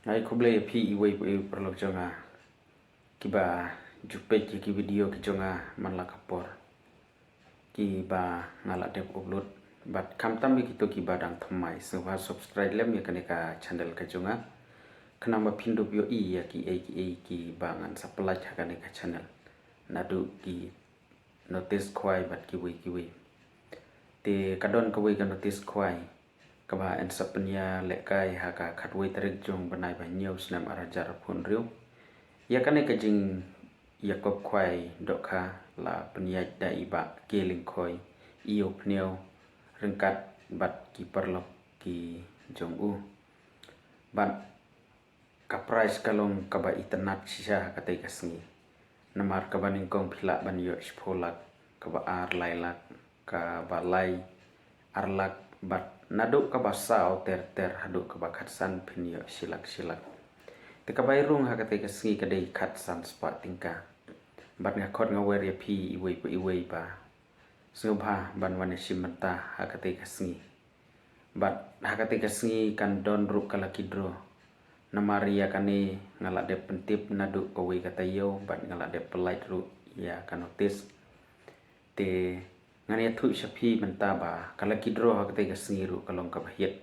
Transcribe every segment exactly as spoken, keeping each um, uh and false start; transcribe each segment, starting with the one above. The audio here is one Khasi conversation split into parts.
Nai khublei ïa phi iwei pa iwei paralok jong nga kiba ju peit ïa ki video ki jong nga man la ka por kiba nga la dep upload. Bad khamtam ïa kito kiba dang thymmai, sngewbha subscribe lem ïa kane ka channel ka jong nga, khnang ba phin dup ïohi ïa kiei kiei kiba ngan sa pyllait ha kane ka channel, naduh ki notice khwai bad kiwei kiwei. Te ka don kawei ka notice khwai kaba yn sa pynïalehkai ha ka khatwei tarik jong u bnai ba hynñiew, snem ar hajar arphew hynriew. Ïa kane ka jingïakop khwai dohkha la pynïaid da i Bah K. Lyngkhoi, i Ïew Pniew, ryngkat bad ki paralok ki jong u. Bad ka prize ka long kaba itynnad shisha ha katei ka sngi, namar kaba nyngkong phi lah ban ïoh shiphew lak, kaba ar lai lak, kaba lai ar lak, bad naduh kaba saw ter ter haduh kaba khatsan phin ïoh shi lak shi lak. Te ka bai rung ha katei ka sngi ka dei khatsan spah tyngka. Bad nga khot nga wer ïa phi iwei pa iwei ba sngewbha ban wan ïashim bynta ha katei ka sngi. Bad ha katei ka sngi kan don ruh ka lucky draw. Namar ïa kane nga la dep pyntip naduh kawei ka taïew bad nga la dep pyllait ruh ïa ka notice. Te ngan ïathuh sha phi mynta ba ka lucky draw ha katei ka sngi ruh ka long kaba hit.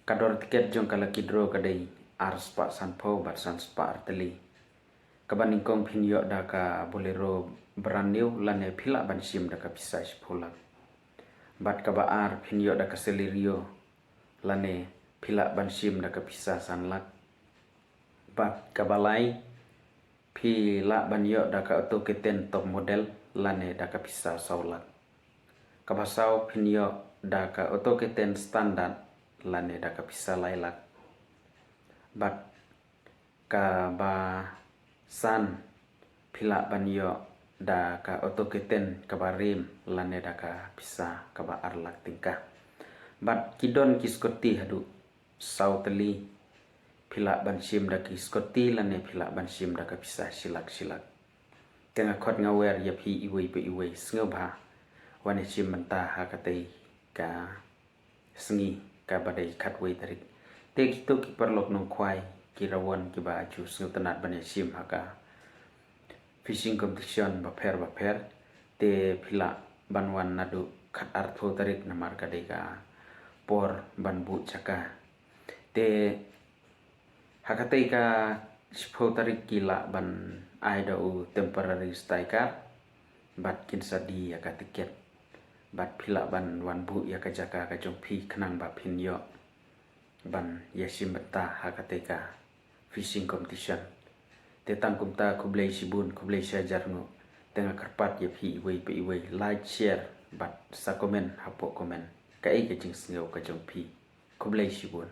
Ka dor tiket jong ka lucky draw ka dei ar spah sanphew bad san spah ar tylli. Kaba nyngkong phin ïoh da ka Bolero brand new lane phi lah ban shim da ka pisa shiphew lak. Bad kaba ar phin ïoh da ka Celerio lane phi lah ban shim da ka pisa san lak. Bad kaba lai phi lah ban ïoh da ka Auto K ten top model lane da ka pisa saw lak. Kaba saw phin ïoh da ka Auto K ten standard lane da ka pisa lai lak. Bad kaba san phi lah ban ïoh da ka Auto K ten kaba rim lane da ka pisa kaba ar lak tyngka. Bad ki don ki scooty haduh saw tylli, phi lah ban shim da ki scooty lane phi lah ban shim da ka pisa shi lak shi lak. Te nga khot nga wer ïa phi iwei pa iwei, sngewbha wan ïashim bynta ha katei ka sngi kaba dei khatwei tarik. Te kito ki paralok nongkhwai ki rawon kiba ju sngewtynnad ban ïashim ha ka fishing competition bapher bapher, te phi lah ban wan naduh khat arphew tarik namar ka dei ka por ban buh jaka. Te ha katei ka shiphew tarik ki lah ban ai da u temporary sticker bad kin sa die ïa ka tiket. Bad phi lah ban wan buh ïa ka jaka ka jong phi khnang ba phin ïoh ban ïashim bynta ha katei ka fishing competition. Te tang kumta, khublei shibun, khublei shihajar nguh. Te nga kyrpad ïa phi iwei pa iwei, like, share bad sa comment hapoh comment kaei ka jingsngew ka jong phi. Khublei shibun.